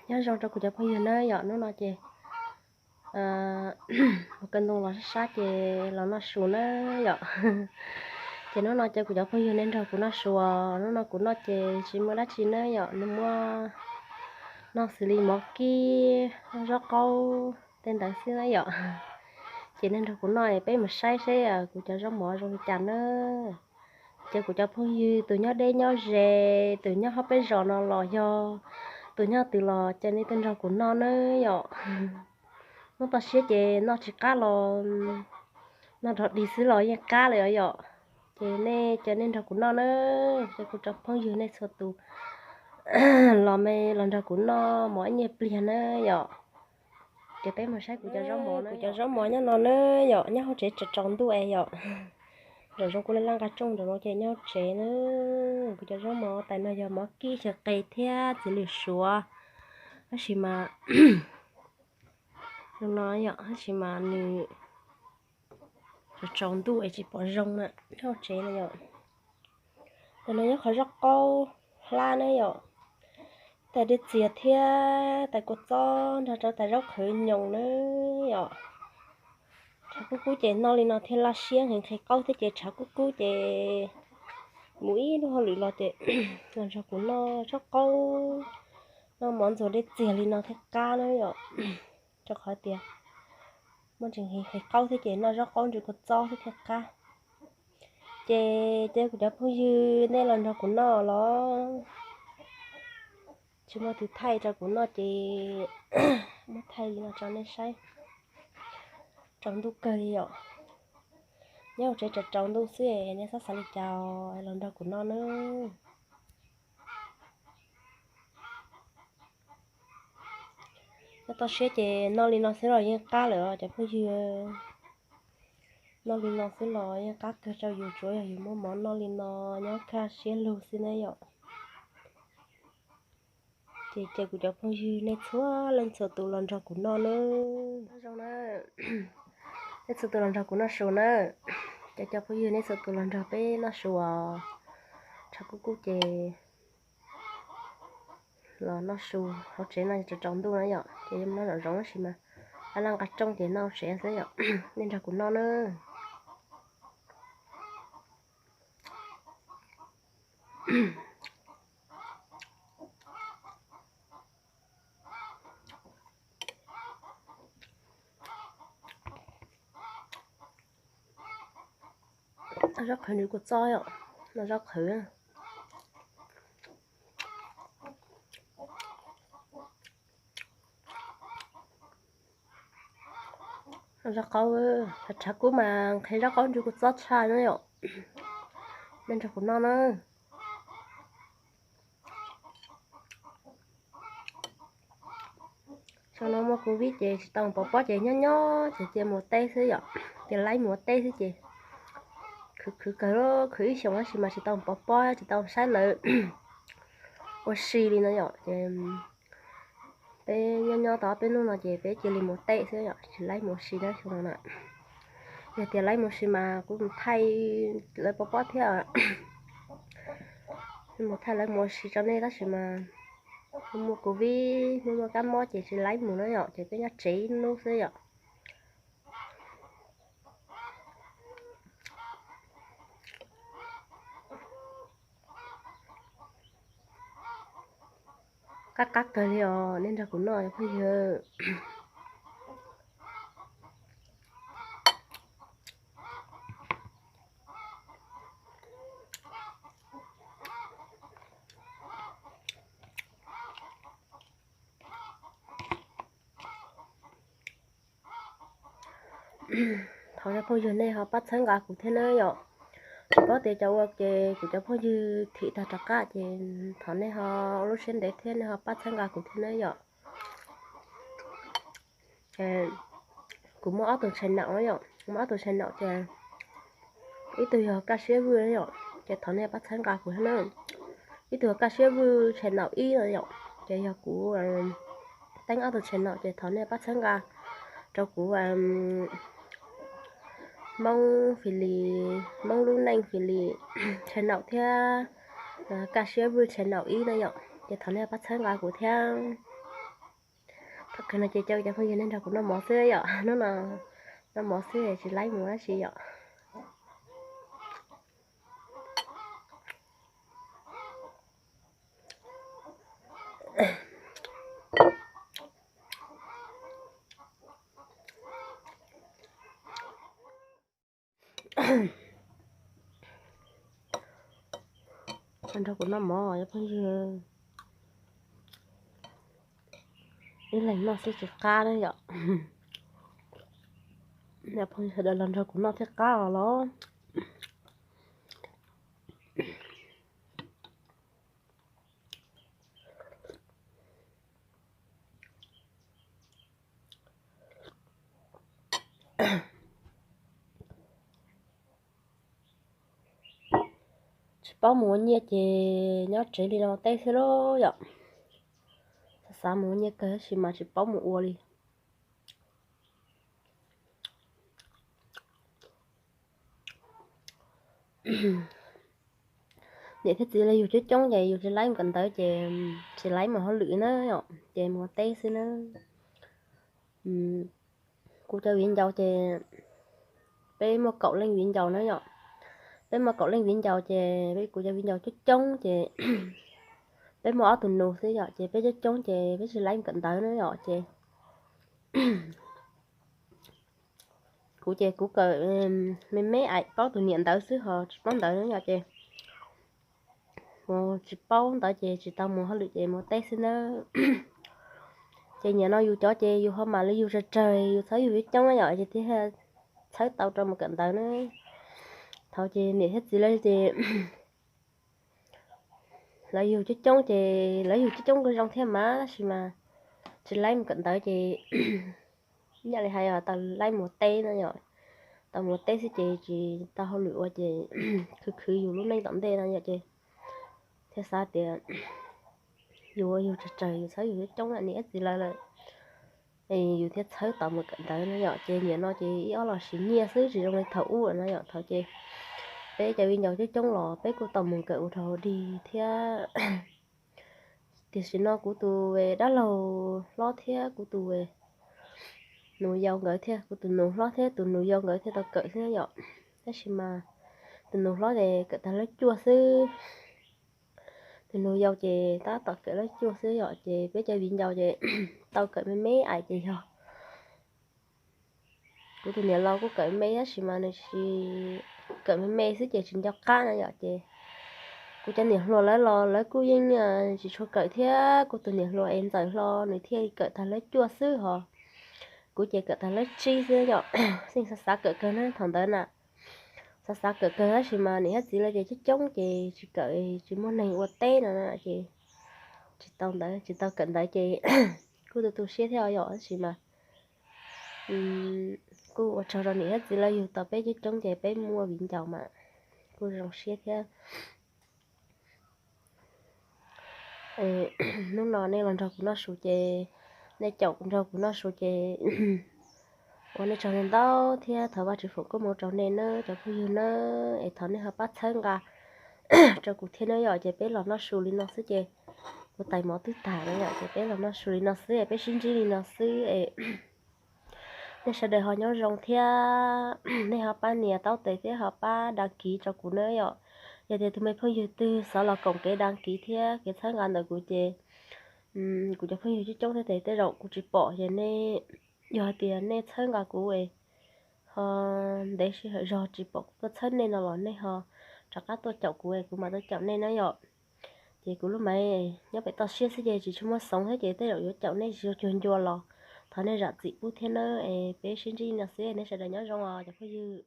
Nyob zoo rau kuv cov phooj ywg na yom, hnub no ces ua ka ntoo los sab sab ces los noj su na yom. Ces hnub no ces kuv cov phooj ywg nej nrog kuv noj su os. Hnub no kuv noj ces tsis muaj dab tsi na yom, nws muaj noj xws li mov kib, zaub qaub tej ntawd xwb na yom. Ces nej nrog kuv noj, peb mus saib seb kuv cov zaub mov zoo li cas na. Ces kuv cov phooj ywg tus nyob deb nyob ze, tus nyob hauv peb zos no los yog tus nyob twg los ces nej tuaj nrog kuv noj na yom. Hnub toj siab ces noj tsis qab los noj rog dig xwb los yeej qab lawm os yom. Ces nej ces nej nrog kuv noj na. Ces kuv cov phooj ywg nej txhua tus los me los nrog kuv noj mov ib nyuag pliag na yom. Ces peb mus saib kuv cov zaub mov, kuv cov zaub mov nyob no na yom, nyob hauv tsev tsaus tsaus ntuj es yom. Nram zoov kuv laj laj nqa rooj nram no ces nyob hauv tsev na. Kuv cov zaub mov tais no yog mov kib xyaw qe thiab txiv lws suav, tab sis mas zoo no yom, tab sis mas nws tsaus tsaus ntuj es tsis pom zoo na, nyob hauv tsev na yom. Tais no nyob qhov zaub qaub hlab na yom, tais dej txias thiab tais kua txob nrog rau tais zaub qhwv nyoos na yom. Tshav kub kub ces noj li no thiaj laj siab, nqhis nqhis qaub thiab ces tshav kub kub ces mus ib lub hauj lwm los ces los nrog kuv noj zaub qaub, noj mov ntxuag dej txias li no thiaj qab na yom. Rau qhov tias muaj tsis nqhis nqhis qaub thiab ces noj zaub qaub ntsw kua txob thiab thiaj qab. Ces ces kuv cov phooj ywg nej los nrog kuv noj los, tsis muaj tus thaij rau kuv noj ces muab thaij li no rau nej saib. Tsaus ntuj kawg li yom. Nyob hauv tsev tsaus tsaus ntuj xwb nej txhob xav li cas, los nrog kuv noj nawb. Noj toj siab ces noj li no xwb los yeej qab lawm os cov phooj ywg. Noj li no xwb los yeej qab kawg rau yus, tsuav yog yus muaj mov noj li no nyob kaj siab lug xwb na yom. Ces ces kuv cov phooj ywg nej txhua leej txhua tus los nrog kuv noj nawb. Zoo na, nej txhua tus los nrog kuv noj su na. Cov cov phooj ywg nej txhua tus los nrog peb noj su os. Tshav kub kub ces los noj su hauv tsev no, tsaus tsaus ntuj na yom, ces yuav noj nram zoov tab sis mas laj laj nqa rooj ces noj hauv tsev xwb yom. Nej nrog kuv noj na. Zaub qhwv nws kuj txob yom, no zaub qhwv. Zaub qaub, tshav kub mas nqhis zaub qaub ntsw kuj txob tshaj na yom. Nej nrog kuv noj na. Xyoo no muaj covid ces tsis tau pov pob ces nyob nyob ces cia mus teb xwb yom, tias laib mus ua teb xwb ces khwv khwv kawg, khwv ib xyoos tab sis mas tsis tau pov pob tsis tau saib lawv ua si li no yom ces peb nyob nyob tau peb hnub no ces peb cia li mus teb xwb yom, tsis laib mus ua si na xyoo no na. Yog tias laib mus ua si mas kuv mus thaij lawv pov pob thiab, mus thaij lawv mus ua si rau nej tab sis mas muaj covid muaj muaj kab mob ces tsis laib mus na yom, ces peb nyob tsev ib hnub xwb yom. Qab qab kawg li os, nej nrog kuv noj phooj ywg. Thov cov phooj ywg nej ho pab txhawb nqa kuv thiab na yom. Tsis paub tias cov ua ces kuv cov phooj ywg thim tag rov qab ces thov nej ho ua lub siab ntev thiab nej ho pab txhawb nqa kuv thiab na yom. Kuv muaj ob tug channel na yom, muaj ob tug channel ces ib tug yog Kaj Siab Vwj na yom, ces thov nej pab txhawb nqa kuv thiab na. Ib tug yog Kaj Siab Vwj channel ib na yom, ces yog kuv teeb ob tug channel ces thov nej pab txhawb nqa rau kuv Hmoob Fis Lis, Hmoob Lub Neej Fis Lis channel thiab Kaj Siab Vwj channel ib na yom, ces thov nej pab txhawb nqa kuv thiab. Thaum kawg no ces cov phooj ywg nej nrog kuv noj mov xwb yom, hnub no noj mov xwb tsis laib mus dab tsi yom. Nrog kuv noj mov cov phooj ywg, ib leeg noj xwb tsis qab na yom. Cov phooj ywg sawv daws los nrog kuv noj thiaj qab os los. Tsis paub mus ua nyiaj ces nyob tsev li no teb xwb lauj yom. Xav xav mus ua nyiaj kawg tab sis mas tsis paub mus ua li. Niam thiab txiv los yug coob coob ces yus tsis laib mus kawm ntawv ces tsis laib mus hauj lwm na yom, ces mus ua teb xwb na. Kuv cov viv ncaus ces peb muaj kaum leej viv ncaus na yom. Peb muaj kaum leej viv ncaus ces peb kuv cov viv ncaus coob coob ces peb muaj ob tug nus xwb yom, ces peb coob coob ces peb tsis laib mus kawm ntawv na yom, ces kuv ces kuv kawm me me aim paub tus niam ntawv xwb ho tsis paub ntawv na yom, ces mus tsis paub ntawv ces tsis tau mus hauj lwm ces mus teb xwb na. Ces nim no yus cov ces yus ho mam li yug tsawg tsawg yus txhawb yus coob coob na yom, ces thiaj txhawb tau rau mus kawm ntawv na. Thaum ces niam thiab txiv lawv ces lawv yug coob coob ces lawv yug coob coob kuj zoo thiab mas tab sis mas tsis laib mus kawm ntawv ces ib yam li hais tau laib mus teb na yom, tau mus teb xwb ces tsis tau hauj lwm ua ces khwv khwv yus lub neej tom ntej no yom, ces thiaj xav tias yus ua yus tsawg tsawg yus txhawb yus coob coob niam thiab txiv lawv lawm, yus thiaj txhawb tau mus kawm ntawv na yom, ces nim no ces ib ob los siv nyiaj xwb tsis zoo li thaum ub no yom, thaum ces peb cov viv ncaus coob coob los peb kuj tau mus kawm ua rau dig thiab. Tiam sis no kuv tus dab laug hlob thiab kuv tus nus yau nkawd thiab, kuv tus nus hlob thiab tus nus yau nkawd thiaj tau kawm xwb yom, tab sis mas tus nus hlob ces kawm tag lab cuaj xwb. Tus nus yau ces tab tom kawm lab cuaj xwb yom, ces peb cov viv ncaus ces tau kawm me me aim ces yog kuv tus niam laus kuj kawm me tab sis mas nws tsis, kawm me me xwb ces tsis nco qab na yom, ces kuv cov niam hluas lawv los lawv kuj yeej tsis tshua kawm thiab, kuv tus niam hluas es ntxawm hlo nws thiaj li kawm tag lab cuaj xwb ho kuv ces kawm tag lab tsib xwb yom. Xeej xav xav kawm kawg na thaum ntawd na, xav xav kawm kawg tab sis mas niam thiab txiv lawv ces coob coob ces tsis kawm, tsis muaj neeg ua teb no ces tsis tau ntawd tsis tau kawm ntawd ces kuj tu tu siab thiab yom, tab sis mas kuj ua tsaug rau niam thiab txiv lawv yug tau peb coob coob ces peb muaj viv ncaus mas kuj zoo siab thiab. Hnub no nej los nrog kuv noj su ces, nej caum nrog kuv noj su ces ua nej tsaug ntau ntau thiab thov Vajtswv foom koob hmoov rau nej nawb cov phooj ywg nawb, es thov nej ho pab txhawb nqa rau kuv thiab nawb yom, ces peb los noj su li no xwb ces kuv tais mov twb tag na yom, ces peb los noj su li no xwb es peb sib ntsib li no xwb es nej sawv daws ho nyob zoo thiab nej ho pab nias taub tes thiab ho pab đăng ký rau kuv nawb yom. Yog tias tus me phooj ywg twg xav los koom kev đăng ký thiab kev txhawb nqa ntawm kuv ces kuv cov phooj ywg coob coob thiab ces tej zaum kuv tsis pom ces nej, yog hais tias nej txhawb nqa kuv es ho ntev sij hawm zog tsis pom kuv tuaj txhawb nej no los nej ho rov qab tuaj caum kuv es kuv mam tuaj caum nej na yom. Ces kuv lub maiv nyob pem toj siab xwb ces tsis tshua muaj xoov thiab ces tej zaum yuav caum nej tsis tshua cuag ncua los thov nej zam txim pub thiab nawb es peb sib ntsib li no xwb, nej sawv daws nyob zoo os cov phooj ywg.